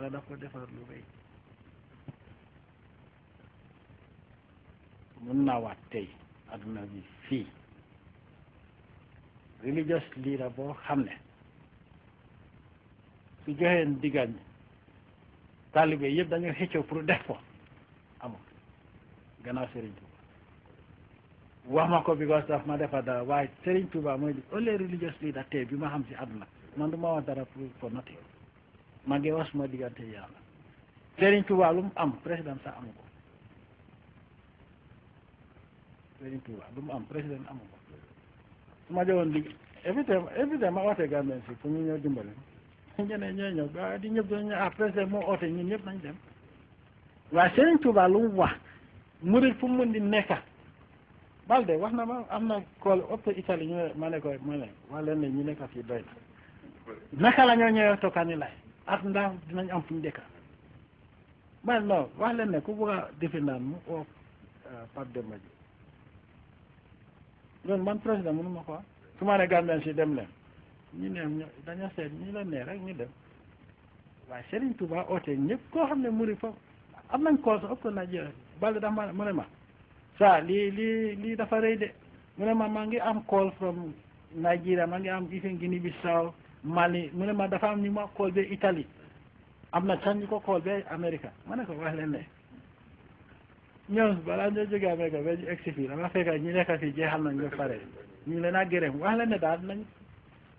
yàlla daf ko defar lu rëy mun naa waat tey adduna bi fii religious leader boo xam ne su joxee ndigal taalibe yëpp dañoo xëccoo pour def ko amul gannaaw Serigne Touba wax ma ko because daf ma defar dara waaye Serigne Touba mooy di only religious leader tey bi ma xam si àdduna man du ma wax dara pour nothing maa ngi wax suma diggante yàlla Serigne Touba lu mu am président sax amu ko Serigne Touba lu mu am président amu ko su ma joxoon liggéey every time ma ootee Gambien si pour ñu ñëw dimbale ñeneen ñooy ñëw waaye di ñëpp dañu ne président moo oote ñun ñëpp nañ dem waaye Serigne Touba lu mu wax murid fu mu mën di nekka Balde wax na ma am na kool ëpp Italie ñu ma ne ko ma ne wax leen ne ñu nekka fii doy na naka la ñoo ñëwee tokkaani lay ak ndax dinañ am fu ñu dëkka man non wax leen ne ku bëgg a defi naan mu oo Pape Demba ji loolu man président mënu ma ko su ma ne Gambien si dem leen ñu ne dañoo seet ñu leen ne rek ñu dem waaye Serigne Touba oote ñëpp koo xam ne muri foofu am nañ kool sa ëpp ko Nigeria Balde dafa ma mu ne ma saa lii dafa rëy de mu ne ma maa ngi am call from Nigeria maa ngi am even Guinea Bissau Mali mu ne ma dafa am ñu ma call ba Italie am na sax ñu ko call ba America ma ne ko wax leen ne ñoom balaa ñoo jógee America ba ñu egsi fii dama fekk ñu nekk fii jeexal nañ ba pare ñu leen a gërëm wax leen ne daal nañ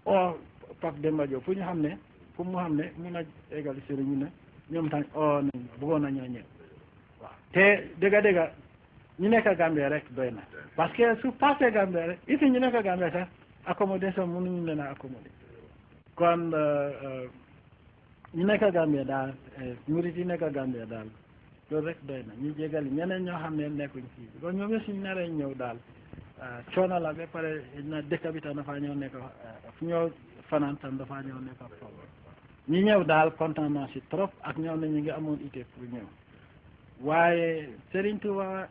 oo Pape Demba Diop fu ñu xam ne fu mu xam ne mun a eggali sëriñ ñu ne ñoom tam oo nañ bëggoon na ñoo ñëw waaw te dëgga ñu nekk Gambie rek doy na parce que su passé Gambie rek ifi ñu nekk Gambie sax accommodation mënuñu leen a accommoder kon ñu nekk Gambie daal murit yi nekk Gambie daal loolu rek doy na ñu jégali ñeneen ñoo xam ne nekkuñ fii kon ñoom ñoo suñu naree ñëw daal coono la ba pare na dëkk bi tam dafa ñëw nekk fu ñëw fanaan tam dafa ñëw nekk problème ñi ñëw daal kontaan naa si trop ak ñoom ne ñu ngi amoon ité pour ñëw waaye Serigne Touba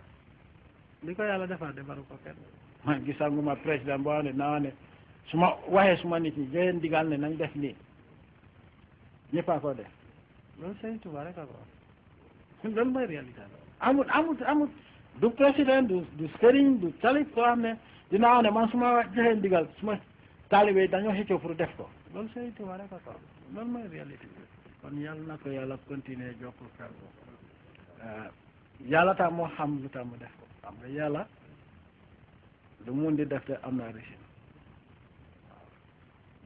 li ko yàlla defar defaru ko kenn man gisanguma président boo xam ne naa ne su ma waxee suma nit ñi joxeen digal ne nañ def lii ñëpp a ko def loolu Serigne Touba rek a ko wax loolu mooy réalité amut du président du sëriñ du talib koo xam ne dinaa wax ne man su ma joxeen digal suma taalibe yi dañoo xëccoo pour def ko loolu Serigne Touba rek a ko wax loolu mooy réalité kon yàlla na ko yàlla continuer jokk kar yàlla tam moo xam lu tax mu def ko xam nga yàlla lu mun di def te am na régime waaw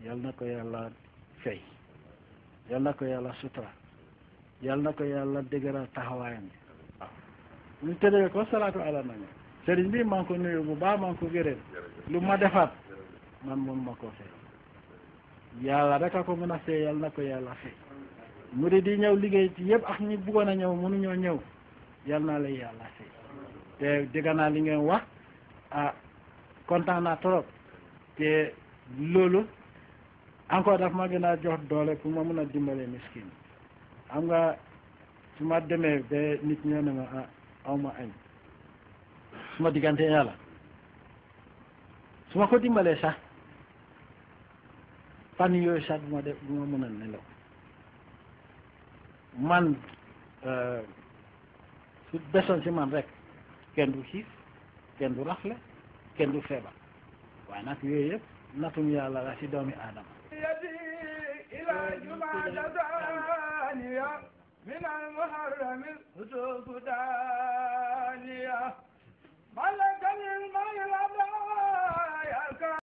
yal na ko yàlla fay yal na ko yàlla sutura yal na ko yàlla dëgëral taxawaayam bi waaw ñu tëddee ko salaatu ala nabi sëriñ bi maa ngi ko nuyu bu baax maa ngi ko gërëm lu ma defaat man mun ma koo fay yàlla rek a ko mën a fay yal na ko yàlla fay mu di ñëw liggéey ci yëpp ak ñi bëggoon a ñëw mënuñoo ñëw yal naa lay yàlla fay te dégg naa li ngeen wax kontaan naa trop te loolu encore daf ma gën a jox doole pour ma mun a dimbale miskin xam nga su ma demee ba nit ñoo ne ma aw ma añ su ma diggante yàlla su ma ko dimbalee sax fan yooyu sax bu ma mun a nelaw man su desoon si man rek kenn du xiif kenn du rafle kenn du feebar waaye nag yooyu yëpp natum yàlla la si doomi aadama من المحرم الهتوف